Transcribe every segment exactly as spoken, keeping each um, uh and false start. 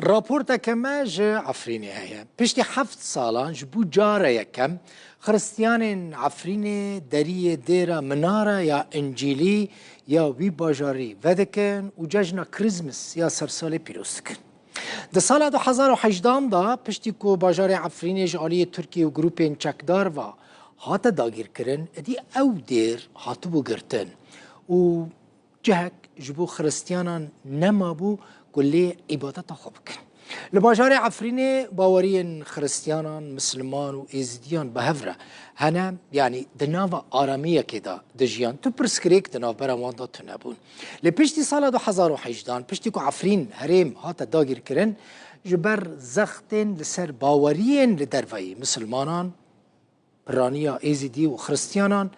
Raporteke me ji Efrînê heye. Piştî heft salan ji bo cara yekem Xiristiyanên Efrînê deriyê dêra Minara ya Încîlî ya wî bajarî vedikin û cejna Krîsmis ya sersalê pîroz dikin. Di sala du hezar û hejdehan de, piştî ku bajarê Efrînê ji aliyê Tirkiye û grûpên çekdar ve hate dagîrkirin, êdî ew dêr hatibû girtin û cihek ji bo Xiristiyanan nemabû ku lê îbadeta xwe bikin. Li bajarê Efrînê baweriyên Xiristiyanan, Misliman û Êzidiyan bi hev re hene, yanî di nava aramiyekê de dijiyan. Tu pirsgirêk di navbera wan de tune bûn. Lê piştî sala du hezar û hejdehan, piştî ku Efrîn herêm hate dagîrkirin, ji ber zextên li ser baweriyên li derveyî Mislimanan, piraniya Êzidî û Xiristiyanan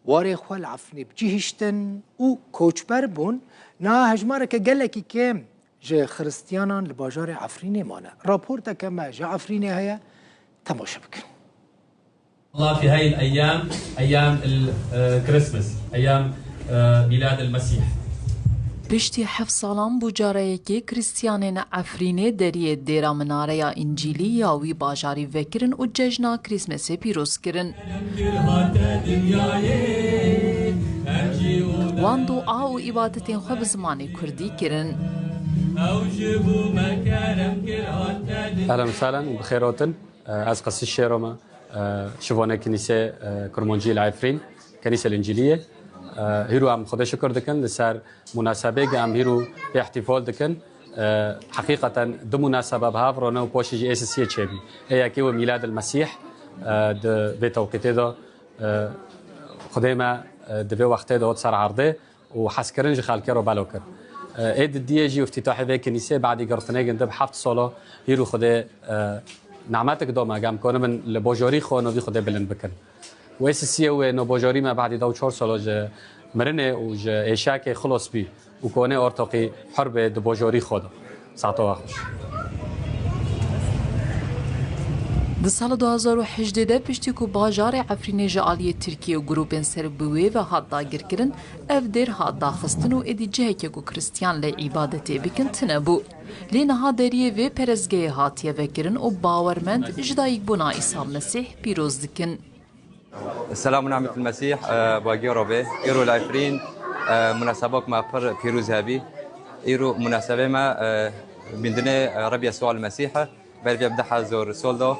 warê xwe li Efrînê bi cî hiştin û koçber bûn. Niha hejmareke gelekî kêm ji Xiristiyanan li bajarê Efrînê mane. Raporteke me ji Efrînê heye, temaşe bikin. الله في هاي الأيام، أيام الكريسماس، أيام ميلاد المسيح. Piştî heft salan bû cara yekê Krîstiyanên Efrînê deriyê dêra Minareya Încîlî ya wî bajarî vekirin û cejna Krîsmesê pîroz kirin. Wan dua û îbadetên xwe bi zimanê kurdî kirin. Ehlen û sehlen û bi xêr hatin. Ez Qesî Şêro me. Şivone Kinîsê Kurmancî li Efrîn, Kenîsê Linciliyê. Hîro em Xwedê şikir dikin li ser munasebê ge em hîro pê îhtîfal dikin. Heqîqeten du munasebe bi hev rone û paşê jî ê sisiyê çêbî. Ê yekê wê Mîlad el Mesîh di vê tewqîtê de Xwedê me di vê wextê de hat ser erdê. û hezkirin ji xelkê re belo kir. Ê di diyê jî îftîtahê vê kinîsê badî girtinê gindi bi heft sala hîr û Xwedê nimetik da me, gem konibin li bajarî xwe novî Xwedê bilind bikin. Wê sisiyê wê no bajarî me badî da û çar sala ji mirinê û ji êşekê xilos bî û konê ortoqî hur bê di bajarî xwe de. Saeta we xweş. Di sala du hazar û hejdê de piştî ku bajarê Efrînê ji aliyê Tirkiye û grûpên ser bi wê ve hat dagirkirin, ev dêr hat daxistin û êdî cihekê ku Kristiyan lê îbadetê bikin tune bû. Lê niha deriyê vê perestgehê hatiye vekirin û bawermend ji dayikbûna Îsa Mesîh pîroz dikin. Selam û nehmet Mesîh, e, bagî Rabê. Îro li Efrîn, e, munasebok me pir pîroz hebî. Îro munasebê me, e, bîndinê, e, Rebî Yesûa Mesîh e. Ber vê bi deh hezar sol do.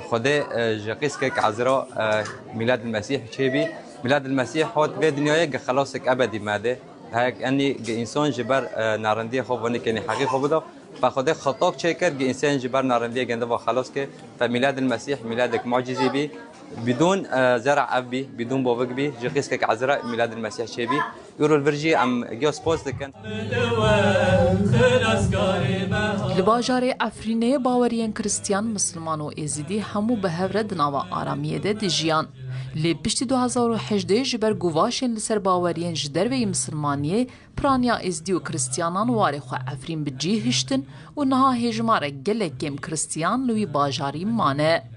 Xwedê, e, ji qîskek Ezra, e, Mîlad Mesîh çêbî. Mîlad Mesîh hot vê dinyayê gi xelasek ebedî me de. Hek enî gi însan ji ber, e, narindiyê xwe ve nikenî heqî xwe bido. Fe Xwedê xetak çêkir, gi însan ji ber narindiyê gende ve xelas kir. Fe Mîlad Mesîh, mîladek mucîzî bî. Bidûn, e, zera ev bî, bidûn bovik bî, ji qîskek Ezra Mîlad Mesîh çêbî. Îro li vir jî em giya spas dikin. Li bajarê Efrînê baweriyên Kristiyan, Misliman û Êzidî hemû bi hev re di nava aramiyê de dijiyan. Lê piştî du hezar û hejdê ji ber guvaşên li ser baweriyên ji derveyî Misilmaniyê, piraniya Êzidî û Kristiyanan warê xwe Efrîn bi cî hiştin û niha hêjmarek gelek kêm Kristiyan li wî bajarî mane.